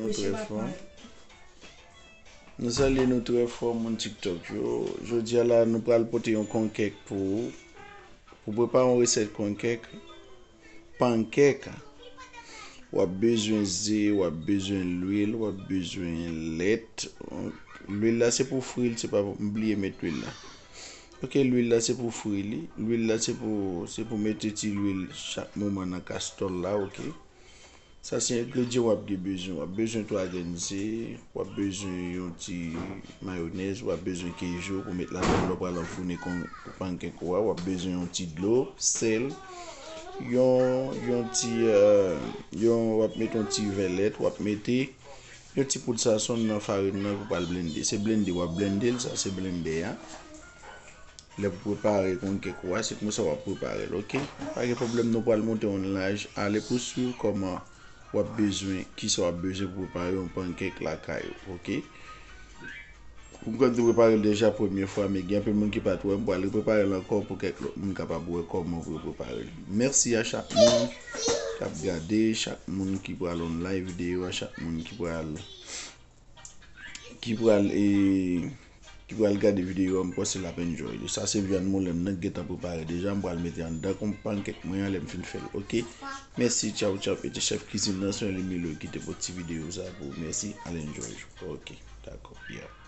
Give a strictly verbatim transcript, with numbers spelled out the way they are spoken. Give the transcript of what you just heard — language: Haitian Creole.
Trè fò. Nou salye nou trè fò, moun TikTok yo. Jodi a la, nou pral pote yon pankèk pou ou. Pou prepare yon resèt pankèk, pankèk, w ap bezwen ze, w ap bezwen lwil, w ap bezwen lèt. Lwil la se pou fri l, se pa, m bliye met lwil la. Ok, lwil la se pou fri li. Lwil la se pou, se pou mete ti lwil chak moman nan kastòl la, ok. Sa se engredyan w ap gen bezwen. W ap bezwen twa grenn ze, w ap bezwen yon ti mayonèz, w ap bezwen keju pou met ladan lè w pral anfoune kon pankèk ou a. W ap bezwen yon ti dlo, sèl, yon, yon ti, euh, yon, w ap mete yon ti vè lèt, w ap mete yon ti poud sazon nan farin nan pou pral blende. Se blende, w ap blende l, sa se blende a. Lè pou prepare pankèk ou a, se konsa w ap prepare l, ok? Pa gen pwoblèm, nou pral monte yon laj. Ale pou swiv kòman w ap bezwen, kisa w ap bezwen pou prepare yon pankèk lakay ou, ok? Pou m konn te prepare l deja premye fwa, men gen anpil moun ki pa t wè, m pral reprepare l ankò pou kèk lòt moun kapab wè kòman pou yo prepare l. Mèsi a chak moun k ap gade, chak moun ki pral on live videyo a, chak moun ki pral ki pral e ki pral gade videyo a, m panse l ap enjoy li. Sa se vyann moulen m nan k gentan prepare deja, m pral mete anndan kon pankèk mwen an lè m fin fè l, ok? Mèsi, tchaw tchaw, pete chèf kizin nan, se Henry Milo ki te pote ti videyo sa pou ou. Mèsi, al enjoy. Ok, dakò, yeah.